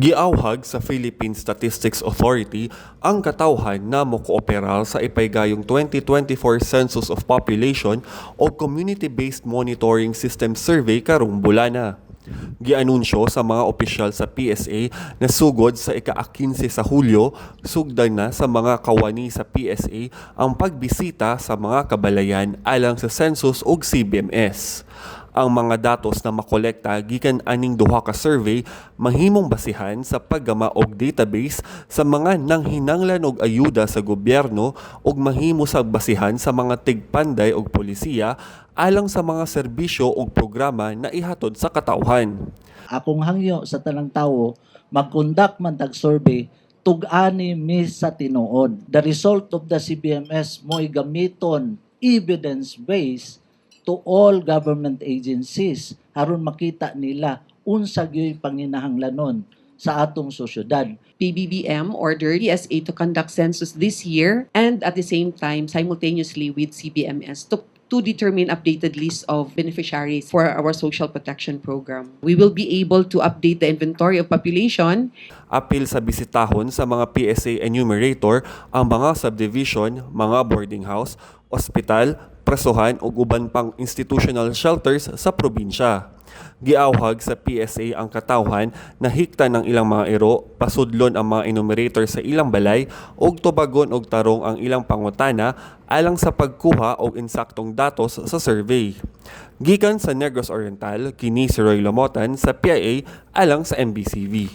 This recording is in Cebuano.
Giawhag sa Philippine Statistics Authority ang katawhan na mokooperar sa ipaygayong 2024 Census of Population o Community-Based Monitoring System Survey karong bulana. Gianunsyo sa mga opisyal sa PSA na sugod sa ika-15 sa Hulyo, sugdan na sa mga kawani sa PSA ang pagbisita sa mga kabalayan alang sa census ug CBMS. Ang mga datos na makolekta gikan aning duha ka survey mahimong basihan sa paggama og database sa mga nanghinanglan og ayuda sa gobyerno ug mahimo sa basihan sa mga tigpanday og polisiya alang sa mga serbisyo ug programa na ihatod sa katawhan. Akong hangyo sa tanang tawo, mag-conduct man tag survey, tug-ani mi sa tinuod. The result of the CBMS mo'y gamiton evidence-based to all government agencies aron makita nila unsa gyoy panginahanglanon sa atong sosyudad. PBBM ordered PSA to conduct census this year and at the same time simultaneously with CBMS to determine updated list of beneficiaries for our social protection program. We will be able to update the inventory of population. Apil sa bisitahon sa mga PSA enumerator ang mga subdivision, mga boarding house, ospital, presohan ug uban pang institutional shelters sa probinsya. Giawhag sa PSA ang katawhan na hiktan ang ilang mga iro, pasudlon ang mga enumerator sa ilang balay ug tubagon og tarong ang ilang pangutana alang sa pagkuha og insaktong datos sa survey. Gikan sa Negros Oriental, kini si Roy Lomotan sa PIA alang sa MBCV.